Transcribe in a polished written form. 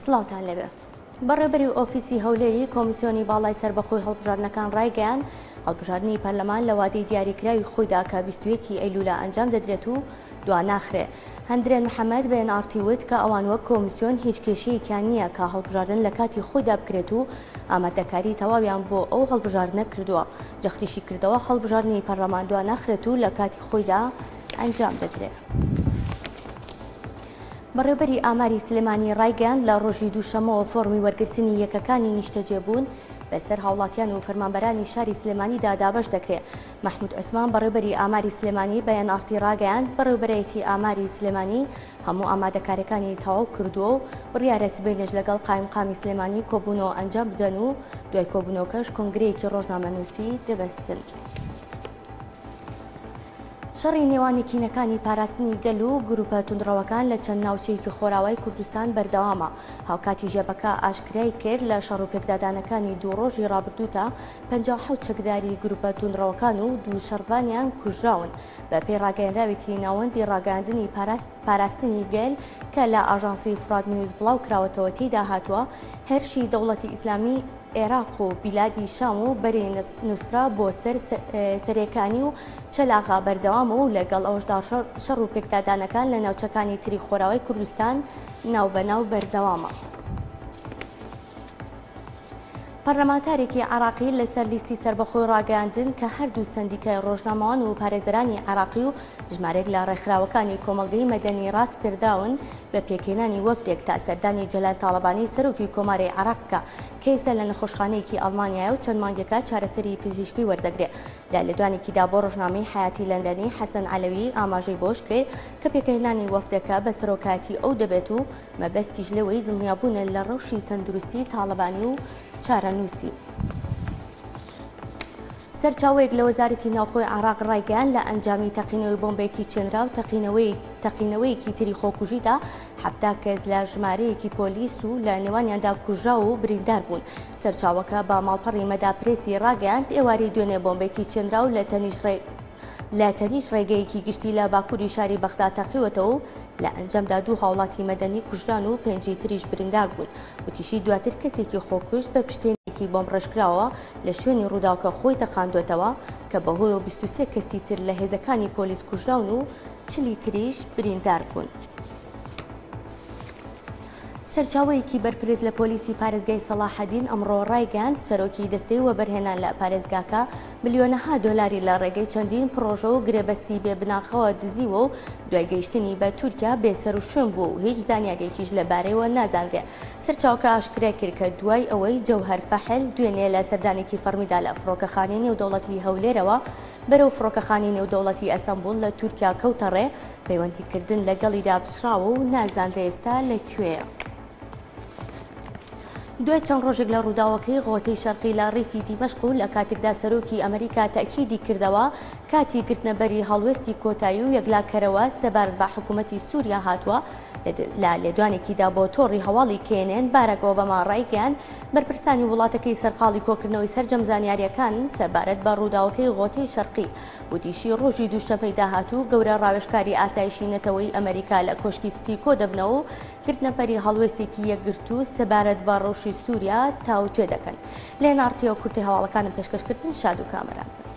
سڵاوتان لێبێ. بەڕێوەبەری ئۆفیسی هەولێری کۆمیسیۆنی باڵای سەربەخۆی هەڵبژاردنەکان ڕایگەیاند، هەڵبژاردنی پەرلەمان لە وادەی دیاریکراوی خۆیدا کە 21 ی ئەیلولە ئەنجام دەدرێت و دواناخرێ. هەندرێن محەمەد بە ئێن ئاڕ تی وت کە ئەوان وەک کۆمیسیۆن هیچ کێشەیەکیان نییە کە هەڵبژاردن لە کاتی خۆیدا بکرێت و ئامادەکاری تەواویان بۆ ئەو هەڵبژاردنە کردووە. جەختیشی کردەوە هەڵبژاردنی پەرلەمان دواناخرێت و لە کاتی خۆیدا ئەنجام دەدرێت. بەڕێوبەری ئاماری سلێمانی ڕایگەیاند، لە ڕۆژی دووشەممەوە فۆڕمی وەرگرتنی یەکەکانی نیشتەجێبوون بەسەر هاوڵاتیان و فەرمانبەرانی شاری سلێمانیدا دابەش دەکرێت. مەحمود عوسمان بەڕێوبەری ئاماری سلێمانی بە ئێن ئاڕ تی ڕاگەیاند، بەڕێوبەرایەتی ئاماری سلێمانی هەموو ئامادەکاریەکانی تەواو کردووە و بڕیارە سبەینێش لەگەڵ قایمقامی سلێمانی کۆبوونەوە ئەنجام بدەن و دوای کۆبوونەوەکەش کۆنگرەیەکی ڕۆژنامەنووسی دەبەستن. شەڕی نێوان یەکینەکانی پاراستنی گەل و گروپە توندڕەوەکان لە چەند ناوچەیەکی خۆراوای کوردستان بەردەوامە. هاوکاتی ژەبەکە ئاشکرای کرد لە شەڕ و پێکدادانەکانی دوو ڕۆژی ڕابردوودا 57 چەکداری گروپە توندڕەوەکان و دوو شەڕڤانیان کوژراون. بە پێی ڕاگەیەنراوێکی ناوەندی ڕاگەیاندنی پاراستنی گەل کە لە ئاژانسی فورات نیوز بڵاو کراوەتەوە تێیدا هاتووە هێرشی دەوڵەتی ئیسلامی عێراق و بیلادی شام و بەرەی نوسرا بۆ سەر سەرێکانی و چەلاغا بەردەوامە و لەگەڵ ئەوەشدا شەڕ و پێکدادانەکان لە ناوچەکانی تری خۆراوای کوردستان ناوبەناو بەردەوامە. پەرلەمانتارێکی عێراقی لەسەر لیستی سەربەخۆی ڕاگەیاندن کە هەردوو سەندیکای ڕۆژنامەوان و پارێزەرانی عێراقی و ژمارەیەک لە ڕێکخراوەکانی کۆمەڵگەی مەدەنی ڕاسپێردراون بە پێکهێنانی وەفدێک تا سەردانی جەلال تاڵەبانی سەرۆکی کۆماری عێراق بکا کە ئێستا لە نەخۆشخانەیەکی ئەڵمانیایە و چەند مانگێکە چارەسەری پزیشکی وەردەگرێ. لە لێدوانێکیدا بۆ ڕۆژنامەی حەیاتی لەندەنی حەسەن عەلەوی ئاماژەی بەوەش کرد کە پێکهێنانی وەفدەکە بە سەرۆکایەتی ئەو دەبێت و مەبەستیش لێوەی دڵنیابوونە لە ڕەوشی تەندروستی تاڵەبانی و چارەنووسی. سەرچاوەیەک لە وەزارەتی ناوخۆی عێراق ڕایگەیاند، لە ئەنجامی تەقینەوەی بۆمبێکی چێنراو تەقینەوەیەکی تری خۆکوژیدا 70 کەس لە ژمارەیەکی پۆلیس و لە نێوانیاندا کوژراو و بریندار بوون. سەرچاوەکە بە ماڵپەڕی مەدا پرێسی ڕاگەیاند، ئێوارەی دوێنێ بۆمبێکی چێنراو لە تەنیشت لە تەنیشت ڕێگەیەکی گشتی لە باکووری شاری بەغدا تەقیوەتەوە و لە ئەنجامدا دوو هاوڵاتی مەدەنی کوژران و پێنجی تریش بریندار بوون. وتیشی، دواتر کەسێکی خۆکوژ بە پشتێنێکی بۆمبڕێژکراوەوە لە شوێنی ڕووداوکە خۆی تەقاندووەتەوە کە بەهۆیەوە 23 کەسی تر لە هێزەکانی پۆلیس کوژراون و چلی تریش بریندار بوون. سەرچاوەیەکی بەرپرس لە پۆلیسی پارێزگای سەڵاحەدین ئەمڕۆ ڕایگەیاند، سەرۆکی دەستەی وەبەرهێنان لە پارێزگاکە ملیۆنەها دۆلاری لە ڕێگەی چەندین پڕۆژە و گرێبەستی بێ بناخەوە دزیوە و دوای گەیشتنی بە تورکیا بێ سەروشوێن بووە و هیچ زانیارییەکیش لە بارەیەوە نازانرێ. سەرچاوەکە ئاشکرای کرد کە دوای ئەوەی جەوهەر فەحل دوێنێ لە سەردانێکی فەڕمیدا لە فڕۆکەخانەی نێودەوڵەتیی هەولێرەوە بەرەو فڕۆکەخانەی نێودەوڵەتیی ئەستەنبوڵ لە تورکیا کەوتە ڕێ، پەیوەندیکردن لەگەڵیدا پچڕاوە و نازانرێ ئێستا لە کوێیە. دوای چەند ڕۆژێک لە ڕووداوەکەی غۆتەی شەرقی لە ڕیفی دیمەشق و لە کاتێکدا سەرۆکی ئەمریکا تەئکیدی کردەوە کاتی گرتنەبەری هەڵوێستی کۆتایی و یەکلاکەرەوە سەبارەت بە حکوومەتی سووریا هاتووە لە لێدوانێکیدا بۆ تۆڕی هەواڵی کێنێن باراک ئۆباما ڕایگەیاند بەرپرسانی وڵاتەکەی سەرقاڵی کۆکردنەوەی سەرجەم زانیارییەکان سەبارەت بە ڕووداوەکەی غۆتەی شەرقی وتیشی، ڕۆژی دووشەممەی داهاتوو گەورە ڕاوێژکاری ئاسایشی نەتەوەیی ئەمەریکا لە کۆشکی سپی کۆدەبنەوە و گرتنەپەری هەڵوێستێکی یەکگرتوو سەبارەت بە ڕەوشی سووریا تاوتوێ دەکەن. لە ئێن ئاڕ تیەوە کورتەی هەواڵەکانم پێشکەش کردن، شاد و کامەران بن.